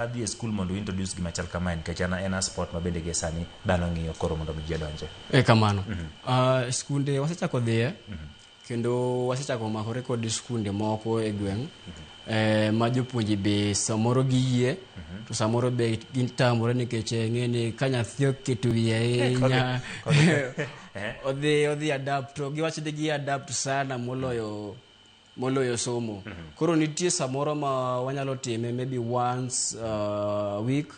Adhi e skul mondo introduce gima chal kamae, nikech en a sport ma bende gie sani dhano ng'iyo koro mondo mi ji odonje. E kamano. Skunde wasechako dhiye kendo wasechako makore kod skunde moko e gweng' ma jopuonje be samoro giyie to samoro be gitamore, nikech ng'e ni ka nyathi oketo wiye ahinya, odhi adapt, to giwacho ni gi adapt sana moloyo somo. Koro nitie samoro ma wanyalo time maybe once a week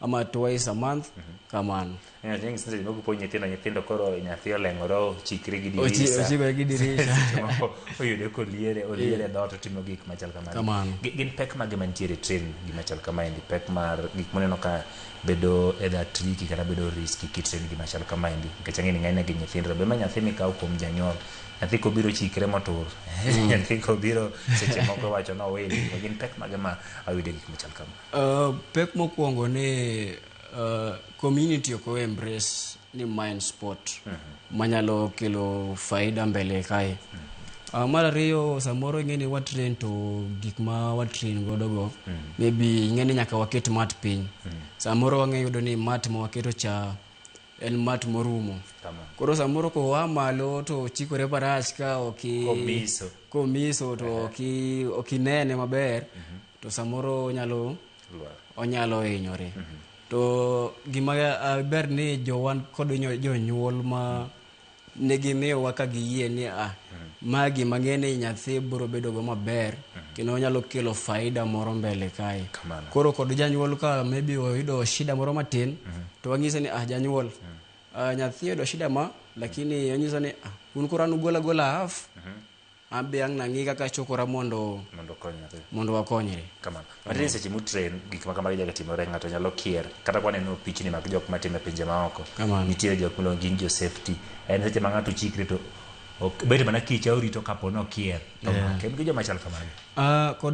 ama twice a month kamano. Seche moko puonj nyithindo koro nyathi oleng'ore, ochikre gi dirisa. Ochikore gi dirisa. Seche moko oyude koliere, oliere dhoot, otimo gik machal kamano. Kamano. Gin pek mage mantiere e train gima chal kamaendi? Pek mar gik moneno ka bedo either tricky kata bedo risky kitrain gima chal kamaendi, nikech ang'e ni ng'enyne gin nyithindo, to be ma nyathi mikawo kuom janyuol, nyathi kobiro chikre motur, nyathi kobiro seche moko wacho nowil. To gin pek mage ma ayude gik machal kama? Pek mokwongo ni community ok o embrace ni ma en sport manyalo kelo faida mbele kae. Mar ariyo, samoro ing'e ni watrain to gik ma watrain godo go, maybe ing'e ni nyaka waket mat piny. Samoro wang'e yudo ni mat ma waketo cha en mat morumo. Koro samoro koa malo to chikore marach ka ok Komiso. Komiso to ok inene maber, to samoro onyalo lwar. Onyalo hinyore. To gima ber ni jowan kod jonyuol ma negimiyowa ka giyie ni ma gima ng'e ni nyathi biro bedo go maber kendo onyalo kelo faida moro mbele kae. Kamano. Koro kod janyuol ka maybe oyudo shida moro matin, to wang'ise ni janyuol, nyathi oyudo shida ma, lakini onyiso ni un koro an ugola gola half, an be ang' nang'i kaka chokora mondo mondo okony nyathi. Mondo wakonyre. Kamano. Matiende seche mutrain, gik ma kamagi nyaka timore, ng'ato nyalo kier. Kata kwaneno pichni mag jok matimo e pinje maoko. Kamano. Nitiere jok miluongo gin jo safety. En seche ma ng'ato chikre to ok bet mana kicha orito kapo ni okier. To make. En gi joma chal kamagi. Kod